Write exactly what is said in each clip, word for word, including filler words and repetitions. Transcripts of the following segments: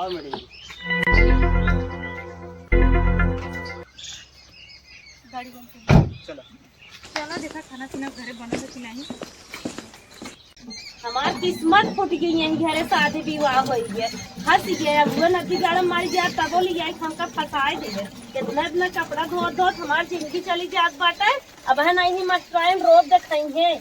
गाड़ी बंद कर। चला। चला देखा खाना पीना घरे बनल है कि नहीं। हमार किस्मत फूट गई, यही घरे शादी विवाह होई गए। फंस गए, अब वो नदी गाड़ा मारी जात तबो ले जाए, हमका फंसाए देवे। कितना इतना कपड़ा धोत धोत हमार जिंदगी चली जात बाटे। अब है नहीं मस्टराइन रोब देखाई है,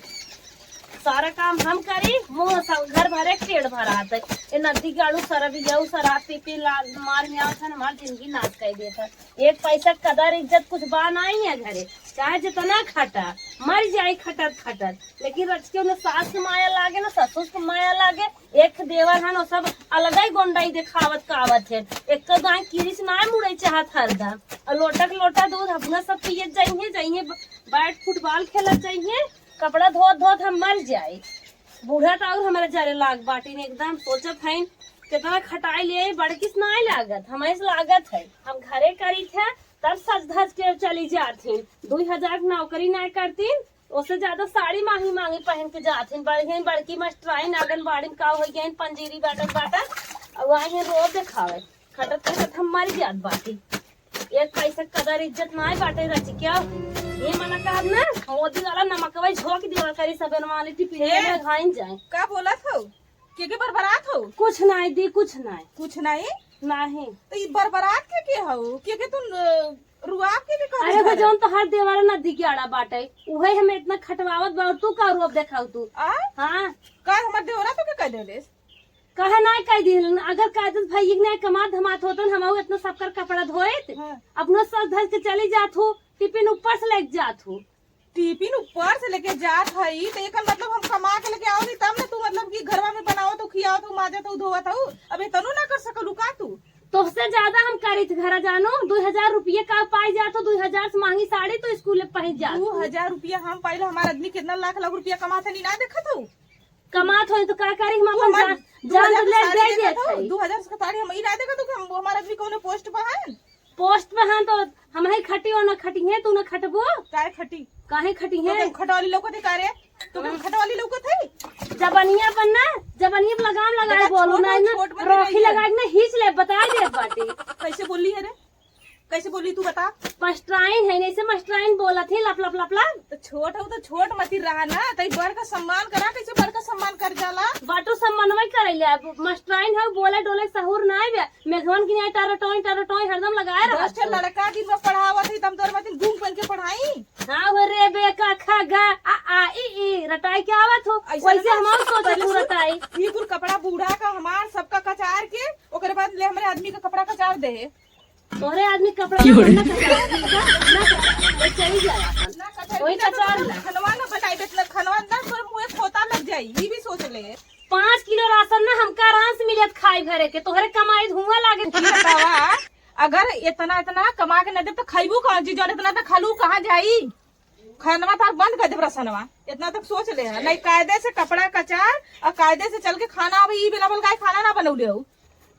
सारा काम हम करी, मुँह सब घर भरे पेट भरात है। ये नदी गाड़ू सरब जाऊ, शराब पी पी लाल मार में आवत है, हमार जिंदगी नाश कर देत है। एक पैसा कदर इज्जत कुछ बा नाई है घरे, चाहे जितना खटा, मर जाई खटत खटत, लेकिन रच के उन्हें सास के माया लागे ना ससुर के माया लागे। एक देवर हन, वो सब अलग ही गोंडाई देखावत कावत है। एक तो गाय किरिस ना मुड़े चाहत हरदम, और लोटक लोटा दूध अपना सब पियत जाइए, जाइए ब-, बैट फुटबॉल खेलत जाइए, कपड़ा धोत धोत हम मर जाए। बूढ़ा तो और हमारे जरे लाग बाटिन, एकदम सोचत हईन कितना खटाई ले, बड़किस ना लागत, हमें से लागत है। हम घरे करी थे, तब सज धज के चली जात ही। दुई हजार के नौकरी ना करतीन, ओसे ज्यादा साड़ी मांगी मांगी पहन के जात हन। बढ़िया बड़की मास्टराइन आंगनबाड़ी में का हो गया, पंजीरी बाटत बाटत, और आई है रोब देखावे। खटत खटत हम मर जात बाटी। एक पैसा कदर इज्जत नाय बाटे रचिका। ये मना कहब ना, मोदी वाला नमकवा झोंक दिया करी, सब बनवाने टिफिन ए, में खाइन जाए। का बोलत हो? के के बरबरात हो? कुछ नाय दी, कुछ नाय। कुछ नाय? नाहीं। तो ई बरबरात के के हो? के के तू, अ, रुआब के के करे अरे वो घरे? जौन तोहार देवारा नदी के आड़ा बाटे, उहे हमें इतना खटवावत बा, और तू का रुआब देखाऊ तू? आ? हाँ। का हमार देवरा तो के कह देले? कहे नाय कह दिहलन, अगर कायदत भैया के नाय कमात धमात होतन, हम इतना सबकर कपड़ा धोइत, हाँ। अपनो सज धज के चली जात हो, टिफिन ऊपर से लेके जात हो। टिफिन ऊपर से लेके जात हई, तो एकर मतलब हम कमा के लेके आवत हई, तब ना तू मतलब कि घरवा में बनावत हो, खियावत हो, माजत हो, धोवत हो। अब एतनो ना कर सकलू का तू? तोहसे ज्यादा हम करित घरा जानो, दुई हजार रुपये का पाई जात हो, दुई हजार से महंगी साड़ी तो स्कूल में पहन जात हो। दू हजार रुपया हम पाइल, हमार आदमी कितना लाख लाख रुपया कमात है, नी ना देखत हो? कमात होई तो का करी, हम तू अपन हमार जान, दू हजार जान के ले साड़ी दे देखत देत हो? हई। दू हजार के साड़ी हम ई ना देखत हो कि हम, हमार आदमी कौनो पोस्ट पर है? पोस्ट पे हैं तो हम ही खटी और ना खटी हैं, तू ना खटबो। काहे खटी? काहे खटी तो हैं? तुम खटवाली लौकत है का रे? तो तुम हाँ। खटवाली लौकत है? जबनिया पर ना, जबनिया पर लगाम लगाए देखा, बोलो छोट ना, हो, ना छोट मत रोखी रहिए। लगाए ना हीच ले, बताए दे बाटी। कैसे बोली है रे? कैसे बोली तू बता? मास्टराइन है, ऐसे मास्टराइन बोलत है लप लप लप लप। तो छोट हो तो छोट मती रहा ना, तई बड़ का सम्मान करा, कैसे बड़ का सम्मान कर जाला? बाटू सम्मानवा ही करे ले, अब मास्टराइन है, बोले डोले सहूर ना आवे। मेघवन की नहीं टरटोई, टरटोई हरदम लगाए रहा दस ठे तू। लड़का दिन में पढ़ावत है, तम तोर मतिन गूंग बन के पढ़ाई। हाँ, वो रे बे का खा गा, आ, आ, ई, ई, रटाई के आवत हो। ऐसा वैसे ना, हम और सोचे पहले तू सुन, रटाई। ई कुल कपड़ा बूढ़ा का हमार सबका कचार के, ओकरे बाद ले हमरे आदमी का कपड़ा कचार दे। तोहरे आदमी कपड़ा क्यों ना रे? बंदा कचार, ना कचार, चली जाए अपन। ना कचार, कोई ना कचार कचार। ना। खनवा ना बनाई, इतना खनवा ना, तोर मुँहे खोता लग जाई, ई भी सोच ले। पाँच किलो राशन ना हमका आराम से मिलत खाए भरे के, तोहरे कमाई धुआं लागे। ई बतावा, अगर इतना, इतना कमा के न दे तो खइबू कौन चीज, जौन इतना तो खालू कहाँ जाई? खानवा तार बंद कर देब राशनवा, इतना तक सोच ले है। नहीं कायदे से कपड़ा कचार और कायदे से चल के खाना, अब ई बिना बोल खाए खाना ना बनौले हो।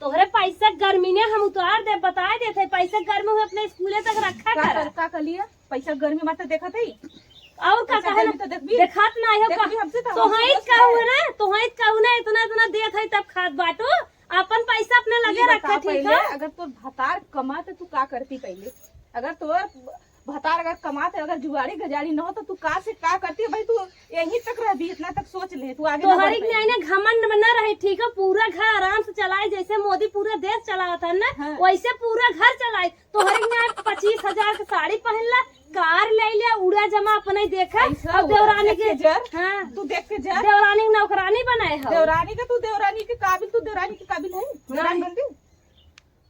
तोहरे पैसा गर्मी ने हम उतार दे, बताए देते, पैसा गर्मी हुए अपने स्कूले तक रखा का करा। कर, का कर लिया? पैसा गर्मी मत देखत है। और का पैसा कहे गर्मी ना? तो देखबी। देखात ना है देखबी का? हमसे तो तो हम हाइट सोच का रहे हुए हैं। ना, तो हाइट का हुए ना, इतना, इतना देत है तब खात बाटो, अपन पैसा अपने लगे ई रखा, बताओ ठीक पहले, है? अगर तोर भतार कमा तो तू का करती पहले? अगर तोर भतार अगर कमात है, अगर जुगाड़ी गजाड़ी न हो तो तू का से का करती है भाई? तू यहीं तक रहबी, इतना तक सोच ले, तू आगे ना बढ़ तोहरी के पाएगी। नहीं ना घमंड में ना रहे, ठीक है? पूरा घर आराम से चलाए, जैसे मोदी पूरा देश चलावत है ना, हाँ। वैसे पूरा घर चलाए। तोहरी ना पच्चीस हजार के साड़ी पहन ला, कार ले लिया, उड़ा जमा अपने देखा, ऐसा और देवरानी देख के, के जर, हाँ। तू देख के जर। देवरानी के नौकरानी बनाए हो। देवरानी के तू, देवरानी के काबिल, तू देवरानी के काबिल है? देवरानी नहीं। बनती?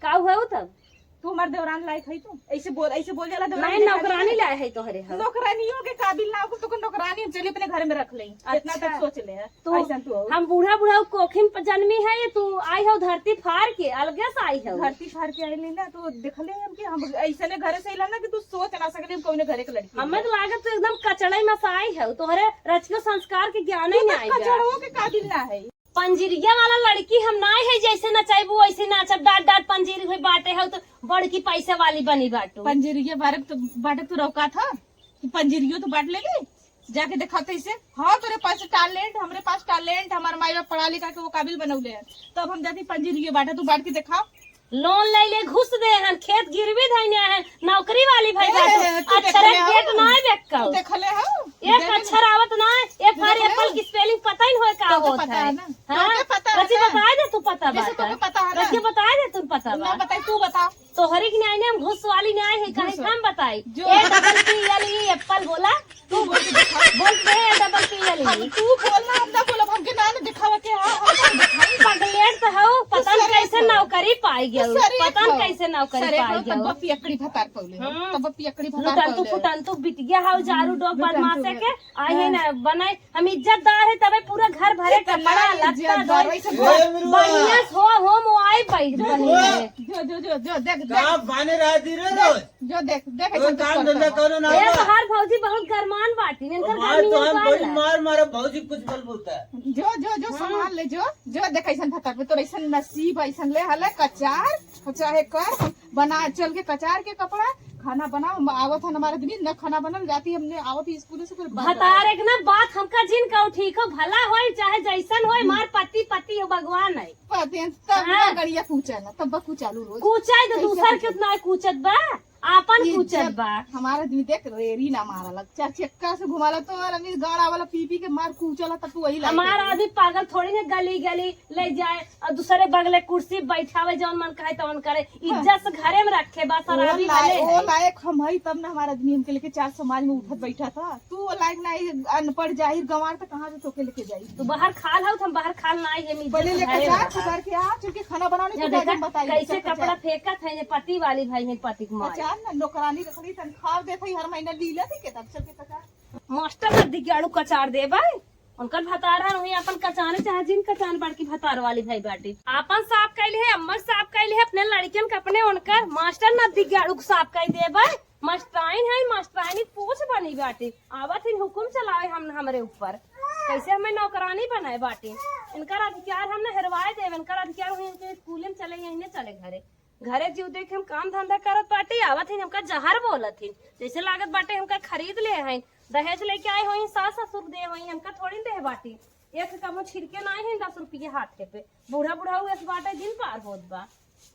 का हुआ हो तब? तू हमार देवरान लायक है तू? ऐसे बोल, ऐसे बोल जाला देवरान नहीं, देखा नौकरानी नहीं। लाए है तोहरे हम। नौकरानियों के काबिल ना हो, तो नौकरानी हम चली अपने घर में रख लें। इतना अच्छा। तक सोच ले है। तू, ऐसा तू हो। हम बूढ़ा बूढ़ा कोखिन पर जन्मी है, ये तू आई हो धरती फाड़ के, अलगे से आई हो। धरती फाड़ के आई नहीं ना, तो देख ले हम कि हम ऐसे ने घरे से अइला ना कि तू सोच ना सकले हम कौने घरे के लड़की हमें हैं। तो लागत तू एकदम कचड़े में से आई है, तोहरे रचियो संस्कार के ज्ञान तू ही तो नहीं आई बा। कचड़वो के काबिल ना है। पंजीरिया वाला लड़की हम नाय है, जैसे नचाइबू वैसे नाचब, डांट डांट पंजीरी हुई बाटे हो तो बड़की पैसा वाली बनी बाटू। पंजीरिया बारे तो बाटे तो रौका था, तू पंजीरियो तो बांट लेली। जाके देखाते इसे। हाँ, तोरे पास टैलेंट, हमरे पास टैलेंट, हमार माई बाप पढ़ा लिखा के वो काबिल बनौले हैं। तो अब हम जाती पंजीरिये बाटा, तू बांट के देखा। लोन ले ले घुस दे हन, खेत गिरवी धइने हन, नौकरी वाली भई ए, बाटू। ए, तू अक्षर देखले एक हो? गेट ना है बेक्कल। तू देखले हो? एक देख ले। अक्षर आवत ना है, एक तू बार देखले एप्पल हो? की स्पेलिंग पता ही नहीं होए का तोके होत पता है। है ना? हाँ? तोके पता है कथी ना? बताए दे तू पता जैसे बात तोके है। पता है ना? कथी बताए दे तू पता ना बात। बताई, तू बता। तोहरी के न्याय ने हम घुस वाली न्याय है, कहीं घुस। हम बताई। जो। A double P L E एप्पल बोला। तू बोल के दिखा। बोल दे, A double P L E। हम तू बोलना, हम ना बोलब, हमके ना, ना दिखावा के, हाँ, हम ना दिखाई। पगलेट तो हऊ, तू पता न सरे कैसे हो। नौकरी पाई तू गयो, सरे पता न हो। कैसे नौकरी सरे पाई हो, गयो। तब पियकड़ी भतार पौले हो, हम्म। तब पियकड़ी भतार लुटंतु पौले हो। फुटंतु बिटिया हऊ, झाड़ू डोक लुटंतु बदमाशे है। के, आई है हम्म। ना, बनाई, हम इज्जतदार है, तबे पूरा घर भरे इतना कपड़ा, लत्ता, इज्जतदार, दो। वैसे ए, मिरुआ। बढ़िया से हो, हो, मोआई बैठ मिरुआ। बनी है। जो, जो, जो, जो, देख, देख। का बाने रात दिन रे रोज? जो देख, देख, कोई ऐसा काम करता धंधा है। करो ना ए, बा। तोहार भौजी बहुत गरमान बाटी, इनकर बात गर्मी तो हम उतार बड़ी ला। मार मारे, भौजी कुछ बोल बोलता है। जो, जो, जो हाँ। सामान ले, जो, जो देख, ऐसन भतार पे तोर ऐसन नसीब, ऐसन ले हले कचार, चाहे कर, बना, चल के कचार के कपड़ा, खाना बनाओ, हम आवत हन, हमारे दिन न खाना बनल, जाती हमने आवत ही स्कूल से, फिर बंद भतार हो। एक ना बात हमका जिन कहू, ठीक हो, भला होई, चाहे जैसन होई, हम्म। मार पति, पति हो, भगवान है। पति, तब हाँ। ना गड़िया कूचा ना, तब बा कूचालू रोज। कूचा है तो कैसे दूसर कूचा? के उतना कूचत बा। आपन इज्जत पूछत बा। हमार आदमी देख, रेड़ी ना मारला, चार चक्का से घुमाला, तो और आदमी गाड़ा वाला पी पी के मार कूचला, तब तू वही लायक हमार है। आदमी पागल थोड़ी ना गली गली ले जाए और दूसरे बगले कुर्सी बैठावे, जौन मन कहे तौन करे। हाँ। इज्जत से घरे में रखे बा, वो शराबी लाय-, भले वो है। लायक हम हई, तब ना हमार आदमी हमके लेके चार समाज में उठत बैठा था। तू वो लायक ना, ये अनपढ़ जाहिर गंवार, तो कहाँ से तोके लेके जाई? तू बाहर खाल हऊ, तो हम बाहर खाल ना आई, हम इज्जत पहले से लेके घरे चार में रखा। पकड़ के आ, चल के खाना बनाने जा के देखा, बाद हम बताई, कैसे चल के कपड़ा चार। फेंकत है, ये पति वाली भाई है, पति के माई। अच्छा, ना नौकरानी रखली, तनख्वाह देत है, हर महीना लीला थी के, तब चल के पकड़। मास्टर नदी के आड़ू कचार दे भाई, उनकर भतार है, वहीं अपन कचाने चाहे जिन कचान बड़की भतार वाली भाई बाटी। आपन साफ कैली है, अम्मा साफ कैली है, अपने लड़कियन के अपने उनकर मास्टर नदी के आड़ू साफ कर दे भाई। मास्टराइन है, मास्टराइन पूछ बनी बाटी। आवत हिन हुकुम चलावे हम, हमरे ऊपर। कैसे हमें नौकरानी बनाए बाटे। इनकर अधिकार हम न हेरवाए देब, इनकर अधिकार हुई इनके स्कूल में चले, यहीं न चले घरे। घरे जीव देख हम काम धंधा करत बाटे, आवत हिन हमका जहर बोलत हिन। जैसे लागत बाटे हमका खरीद ले हैं, दहेज लेके आए होई, सास ससुर दे होई, हमका थोड़ी दे बाटी। एक कमो छिड़के ना है दस रुपये हाथे पे। बूढ़ा बुढ़ाऊ ऐसे बाटे दिन पार होत बा।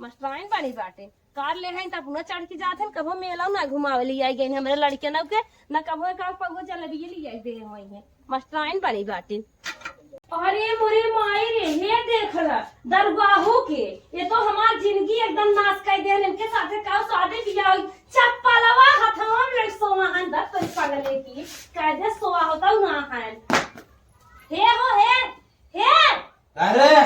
मास्टराइन बनी बाटे। कार ले हैं त अपना चढ़ के जात हैं, कबो मेला ना घुमावे ले आई गई हमरे लड़के न के, न कबो एक आध पगो जलेबी ले आई दे होई है। मास्टराइन बनी बाटी। अरे मोरे माई रे, हे देख ला, दरुआहू के, ये तो हमार जिंदगी एकदम नाश कर दे। इनके साथे का शादी बियाह होई, चप्पलवा हथवा में सोवा हन, दस तोरी पगले की, कह दे सोवा होता ना है। हे हो, हे, हे। अरे।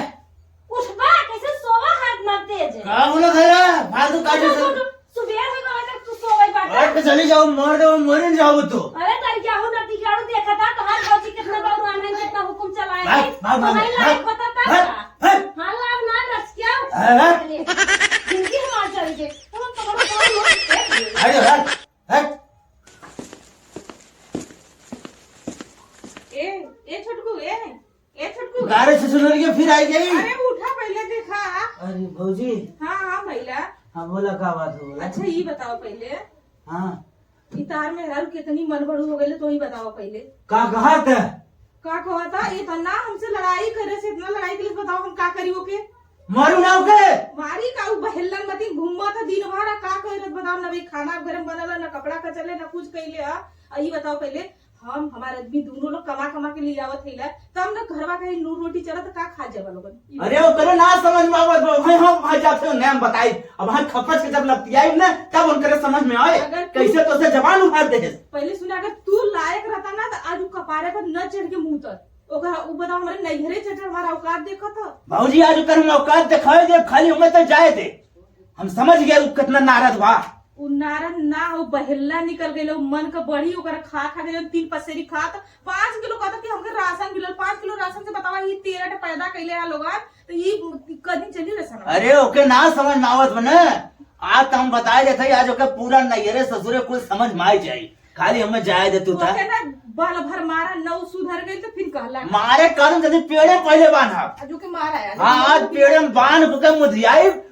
उठबा, कैसे सोवा हाथ ना तेज। का बोला खैरा? फालतू काटे उठ, से। उठ, उठ। सुबेर हो गवा तक तू सोवई बाटा। घर पे चली जाओ, मर जाओ, मर न जाओ तू। अरे, तारी क्या हो ना, ती क्या देखा था, तोहार भौजी कितना बाबू आनंद कितना हुकुम चलाए भाग, है। भाग, भाग, तोहार लायक भाग, होता था भाग, का? भाग। हाँ, लाभ ना रच क्या? अरे, भाग। जिंदगी हमार चल गई। तो हम तुम्हारा कौन लोग देख लिए? अरे, भाग, भाग। ए, ए छोटकू, ए। ए छोटकू। गारे से सुन रही है, फिर आई गई। अरे उठा, पहले देखा। अरे भौजी। हाँ, हाँ भैया। हाँ, बोला, का बात हो, बोला। अच्छा, ये बताओ पहले। हाँ। ई तार में हर कितनी मन बड़ू हो गई, तो ही बताओ पहले। का कहा था? का कहा था? इतना हमसे लड़ाई करे से, इतना लड़ाई के लिए बताओ, हम का करी ओके? मारू ना ओके? मारी का, उ बहेलन मती घूमत है दिन भर, आ का करे बताओ, ना भाई खाना घर में बनल है, ना कपड़ा कचले, ना कुछ कैले है। आ ई बताओ पहले, हम, हमार आदमी दोनों लोग कमा कमा के ले आवत है, तब न घरवा का ही नून रोटी चलत, का खा जाबा लोगन? अरे, ओकरे ना समझ में आवत बा, भाई, हम भाई जाते हो, नाम बताई, अब हम खपस के जब लपटियाई ना, तब उनकरे समझ में आए, अगर तू कैसे तो से जबान उभार दे। पहले सुना, अगर तू लायक रहता ना, तो आज उ कपारे पर न चढ़ के मुँह तर। ओकरा, उ बताओ, हमारे नैहरे चढ़, हमारा औकात देखत ह? भौजी, आज ओकर हम औकात दिखाए दे, खाली हमें तो जाए दे। हम समझ गए उ कितना नारद बा। उ नारद ना हो, बहेला निकल गइल, उ मन का बढ़ी, ओकरा खा खा के जौन तीन पसेरी खात, पाँच किलो कहत कि हमके राशन मिलल, पाँच किलो राशन से बतावा, ई तेरह टे पैदा कइले है लोगन, तो ई कदी चली राशन? अरे, ओके ना समझ में आवत बने। आज तो हम बताए देते, आज ओके पूरा नैहरे ससुरे कुल समझ में आई जाई। खाली हमें जाए दे तू था। ओके ना, बाल भर मारा, नौ सुधर गई तो फिर कहला। मारे कारण जदी पेड़े पहले बांधा। आ जो के मारा है, हाँ, आज पेड़े में बांध के मुधियाई,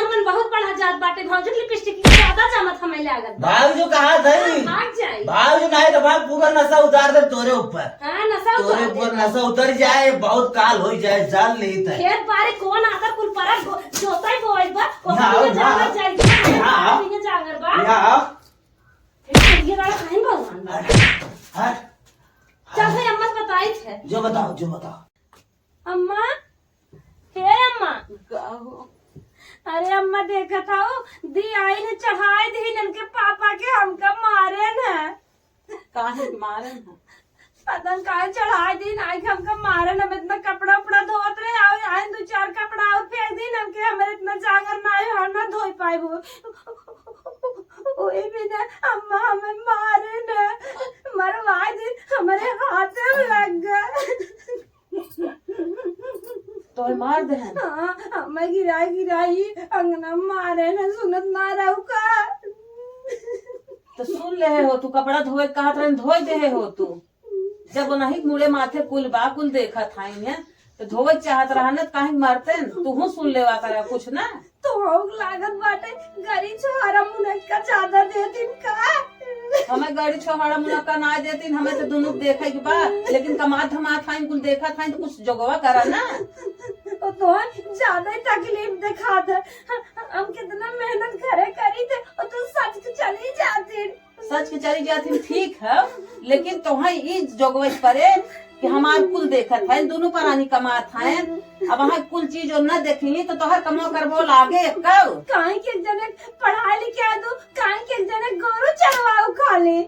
तोहर मन बहुत बढ़ा जात बाटे, भौजी के लिपस्टिक ज्यादा जमत हमें लागत बा। भाग जो कहा थई। हाँ, भाग जाई। भाग जो, नाहीं तो भाग, पूरा नशा उतार दे तोरे ऊपर। हाँ, नशा तोरे उतार ऊपर दे। नशा उतर जाए, बहुत काल हो जाए, जान ले तय। खेत बारी कौन आकर कुल परत गो-, जोताई बोआई बा, ओकर ना, बिना ना। जांगर जाई, ना। बिना जांगर बा। ना। फिर ये वाला कहीं भगवान बा। हट, हट। चल भाई, अम्मा से बताई थे। जो बताओ, जो बताओ। अम्मा, हे अम्मा। का हो? अरे अम्मा, देखत हऊ, दी आई ने चढ़ाई दी इनके पापा के, हमका मारे न। काहे मारे न? पता न काहे चढ़ाई दी, आई के हमका मारे न। हम इतना कपड़ा उपड़ा धोत रहे, और आई दो चार कपड़ा और फेंक दी, हमके, हमरे इतना जांगर ना आए, हम ना धोई पाए वो। वही बिना अम्मा हमें मारे न, मरवाई दी, हमरे हाथे में लग गए। तोहे मार देहन? हाँ, हमें गिराई गिराई अंगना में मारे न, सुनत ना रहू का? तो सुन लेहे हो तू, कपड़ा धोए के कहत रहन, धोए देहे हो तू। जब ओनही मुड़े माथे कुल बा, कुल देखत हईन, तो धोए चाहत रहन, तो काहे मारतेन? तूहू सुन लेवा करा कुछ ना। तोहू लागत बाटे, गरी छोहरा मुनक्का ज्यादा देतिन का? हमें गरी छोहरा मुनक्का ना देतिन, हमें तो दुनू देखे के बा, लेकिन कमात धमात हईन, कुल देखत हईन, तो कुछ जोगवा करा ना। ओ तोहन ज्यादा ही तकलीफ देखात है। हम कितना मेहनत घरे करी थे, और तू सच के चली जाती। सच के चली जाती, ठीक है, लेकिन तोहई ई जोगवई परे कि हमार कुल देखत है, दुनू परानी कमात है। अब वहाँ कुल चीज और न देखी तो तोहर कमो करबो लागे कब? काहे के एक जने पढ़ाई लिखे आ दू, काहे के एक जने गोरू चरवाऊ खाली।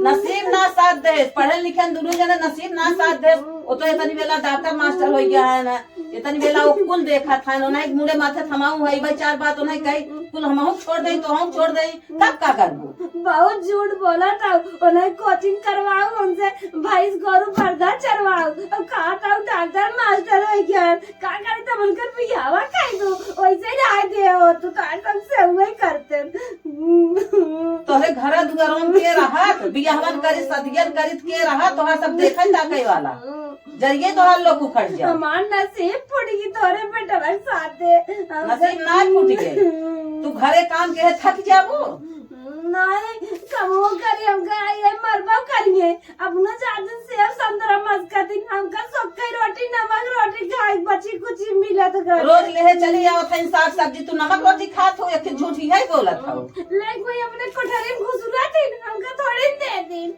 नसीब ना साथ दे, पढ़े लिखे दुनू जने नसीब ना साथ दे। वो तो इतनी बेला डॉक्टर मास्टर हो गया है ना, इतनी बेला वो कुल देखत है ना, एक मुड़े माथे थमाऊ है, भाई चार बात उन्हें कही, कुल हमहू छोड़ दे, तोहू छोड़ दे, तब का करबू? बहुत झूठ बोला था, उन्हें कोचिंग करवाओ, उनसे भैंस गोरू बरधा चरवाओ, अब कहा था डॉक्टर मास्टर हो गया, का करे तब उनकर बियाहवा कह दो, वैसे ही रह गए हो, तो का तब से हुए करते। तोहरे घर दुआरों में के रहत, बियाहवन करी, सदियन करी के रहत, तोहर सब देखन ताके वाला। जरिए तोहर लोग उखड़ जा। हमार नसीब फूट गई तोरे बेटवा के साथे। हम नसीब ना फूट गए। तू घरे काम के है, थक जाबू। नहीं, कमो करी, हमका ये मरबा करिए। अपना जादू सेव संतरा मस्कतिन, हमका सोक्कई रोटी, नमक रोटी खाए, बची कुची मिलत घर। रोज लेहे चली आवत हईन साग सब्जी, तू नमक रोटी खात हो, एक झूठी है बोलत हो। लेकिन कोई अपने कोठरी में घुसुरत ही, हमका थोड़ी दे दिन।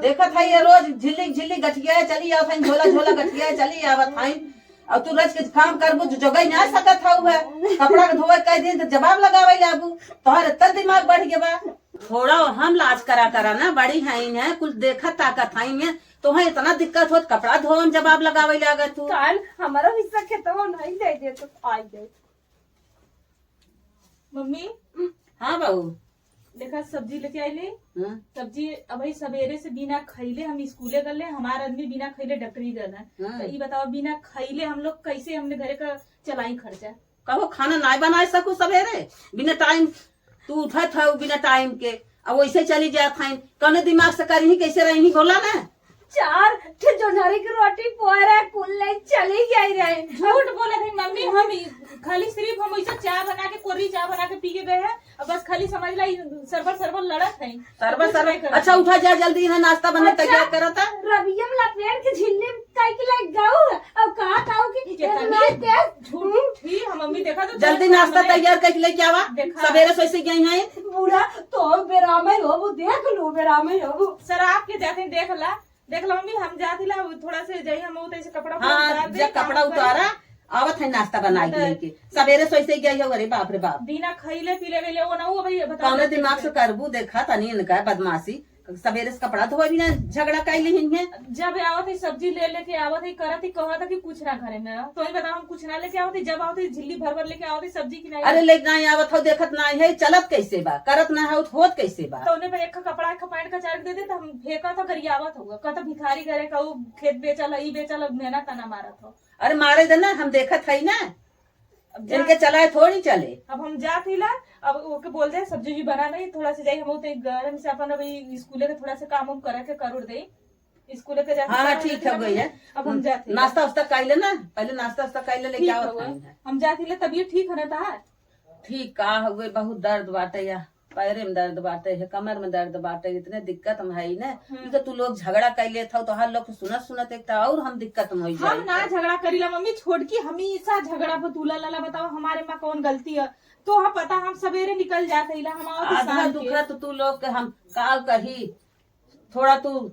देखत है ये रोज झिल्ली झिल्ली गठिया चली आवत हईन, झोला झोला गठिया चली आवत हईन। और तू रोज के काम करबू, जो जगह ना सकत हऊ है, कपड़ा के धोवे कह दिन तो जवाब लगावे लागू। तोहर इतना दिमाग बढ़ गया बा। थोड़ा हम लाज करा करा ना, बड़ी हईन है, कुछ देखत ताकत हईन है, तोहे इतना दिक्कत होत, कपड़ा धोवन जवाब लगावे लागत तू। काल हमारा हिस्सा खेतवा नहीं दे दे तो आई दे। मम्मी। हाँ बहू। देखा, सब्जी लेके आइली। हाँ। सब्जी अबही सबेरे से बिना खइले हम स्कूले गले, हमार आदमी बिना खइले डॉक्टरी गल है। हाँ। तो ई बताओ, बिना खइले हम लोग कैसे हमने घरे का चलाई खर्चा? कहो, खाना नाय बनाए सकू सबेरे? बिना टाइम तू उठत हऊ, बिना टाइम के, अब वैसे चली जात हईन। कौने दिमाग से करी, कैसे रही, बोला ना। चार ठे जोन्हरी के रोटी पोरे कुल ले चली गई रहे। झूठ बोलत है मम्मी, हम ई खाली सिर्फ हम वैसे चाय बना के, कोरी चाय बना के पी के गए हैं, और बस खाली समझ ला ई सरबर सरबर लड़त है। सरबर कुछ सरबर। नहीं करत अच्छा, है। उठा जा जल्दी, यहाँ नाश्ता बने अच्छा, तैयार करता। रबियम लपेट के झिल्ली कई के ले गऊ, और कहा ताऊ कि कितना ए मार के झूठी हम मम्मी देखा तो जल्दी नाश्ता तैयार करके लेके आवा। देखा। सबेरे सोई से गई हैं। बूढ़ा तो बेरामे हो, वो देख लो, बेरामे हो। सर, आपके जाते देख ला, देख लो मम्मी, हम जात हिला, थोड़ा से जाई, हम उतरे से कपड़ा उपड़ा हाँ, उतार दे, जा काम कपड़ा करे। उतारा, आवत है नाश्ता बना के बता। लेके। सबेरे सोई से गई हो, अरे बाप रे बाप। बिना खइले पीले गइले, वो ना, वो भाई बता कौने दे दिमाग कैसे। से करबू, देखा तनी इनका बदमाशी। सबेरे से कपड़ा धोए भी ना, झगड़ा कर ली है। जब आवत है सब्जी ले लेके आवत है, करत ही कहत है कि कुछ ना घरे में। तो ही बताओ, हम कुछ ना लेके आवत है, जब आवत है झिल्ली भर भर लेके आवत है सब्जी की नहीं। अरे ले ना आवत हो, देखत ना है, चलत कैसे बा, करत ना है, होत कैसे बा। तो उन्हें पे एक कपड़ा, एक पैंट का चार दे दे, तो हम फेंका था, गरियावत होगा, कहता भिखारी करे का, वो खेत बेचल, ई बेचल, मेहनत ना मारत हो। अरे मारे दे ना, हम देखत है ना। अब जा- इनके चलाए थोड़ी चले। अब हम जात हिला, अब ओके बोल दे, सब्जी भी बना नहीं, थोड़ा सा जाई, हम तो गरम से अपन अभी स्कूले के थोड़ा सा काम उम करे के करूर दे, स्कूले के जाके हाँ, हाँ, बना ठीक लेते है, हैं। गई है। अब हम जाते हैं। नाश्ता वास्ता कर ले ना, पहले नाश्ता वास्ता कर ले, लेके ठीक आओ है, खाएंगे। हम जात हिला, तबीयत ठीक है ना तहार? ठीक का हो गई, बहुत दर्द बाटे या। पैरे में दर्द बाटे है, कमर में दर्द बाटे, इतने दिक्कत में है ना। हम्म। ई तो तू लोग झगड़ा कर लेत हो, तो हर लोग सुनत सुनत एक तो और हम दिक्कत में हो हम जाए। ना झगड़ा करीला मम्मी, छोटकी हमेशा झगड़ा पर तुला लाला। बताओ हमारे में कौन गलती है? तो हम पता, हम सवेरे निकल जाते हिला, हम आवत आधा शाम के। दुखा तो तू लोग के हम का कही, थोड़ा तू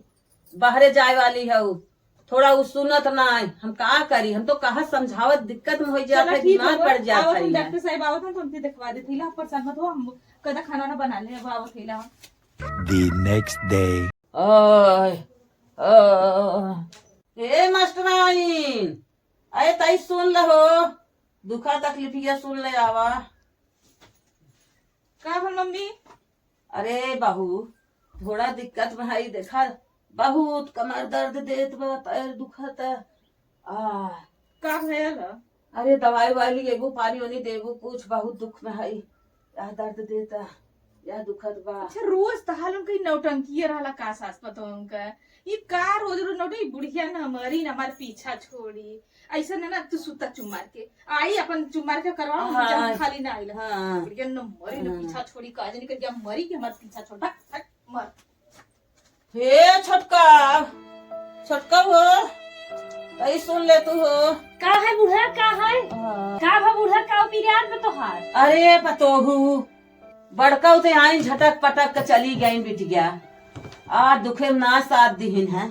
बाहरे जाए वाली हऊ, थोड़ा उ सुनत नाय, हम का करी, हम तो कहा समझावत दिक्कत में हो जात चला है, ठीक बीमार है, पड़ जात आवत है हम ना। डॉक्टर साहब आवत हैं तो उनके दिखवा देते हिला, परेशान मत हो, हम कदा खाना ना बना ले, अब आवत हिला। The next day. ओए, ओए। ए मास्टराइन, अरे ताई सुन लहो, दुखा तकलीफिया सुन ले आवा। का भल मम्मी? अरे बहू, थोड़ा दिक्कत में हई, देखा, बहुत कमर दर्द देत बा, पैर दुखत। आ, का भयल ह? अरे दवाई वाई लेबू, पानी वानी देबू, कुछ बहुत दुख में हई, या दर्द देता, या दुखत बा। अच्छा, रोज तहार उनका ई नौटंकी रहला का सास पतोह उनका? ई का रोज रोज नौटंकी? बुढ़िया न मरी न हमार पीछा छोड़ी। ऐसा न ना तू सुता चुप मार के। आई अपन चुप मार के करवा, हम हाँ। जब खाली ना आइल। हाँ। बुढ़िया न मरी न हाँ। पीछा छोड़ी, का जानी कहिया मरी कि हमार पीछा छोड़। भाग, भाग, मर। हे छोटका, छोटका हो, तई सुन ले तू हो। का है बूढ़ा, का है? हाँ। का भा बूढ़ा, का पिरियार पे तोहार? अरे पतोहू, बड़का उते आइन झटक पटक के चली गइन बिटिया। आ दुखे में ना साथ दिहिन है।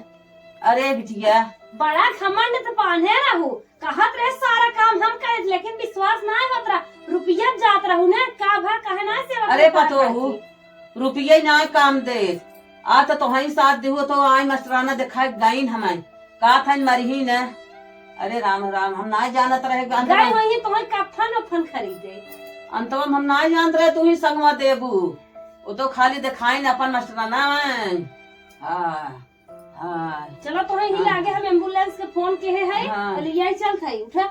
अरे बिटिया। बड़ा घमंड त बांधे रहू, कहत रहे सारा काम हम करे, लेकिन विश्वास ना होत रहा। रुपया जात रहू ने, का भा कहे ना सेवा अरे करता पतोहू, करके। रुपया ना काम दे, आ तो तोहई साथ दिहु तो आई मास्टराना देखाए गइन हमें, का थन मरही ने। अरे राम राम, हम ना जानत रहे गाँव गए में। वहीं तोहई कफन उफन खरीदे। अंतवा में हम ना जानत रहे तू ही संगवा देबू, वो तो खाली देखाइन अपन मास्टराना में। हाँ। हाँ। चलो, तोहई ही हाँ। लागे हम एम्बुलेंस के फोन केहे है, हाँ। ले आई चलत है, उठा।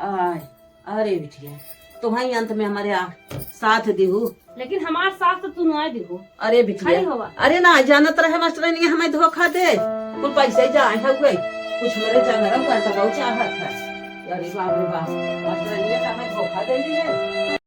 आय, अरे बिटिया, तोहई अंत में हमारे आ, साथ दिहु। लेकिन हमार साथ तो तू ना दिहु। अरे बिटिया, खड़ी होवा। अरे ना जानत रहे मास्टरनिया हमें धोखा दे। कुल पैसे जाए है गए। कुछ मेरे जंगरम कर तो बहुत चाहत है। अरे बाप रे बाप, मास्टरनिया तो हमें धोखा दे दी है।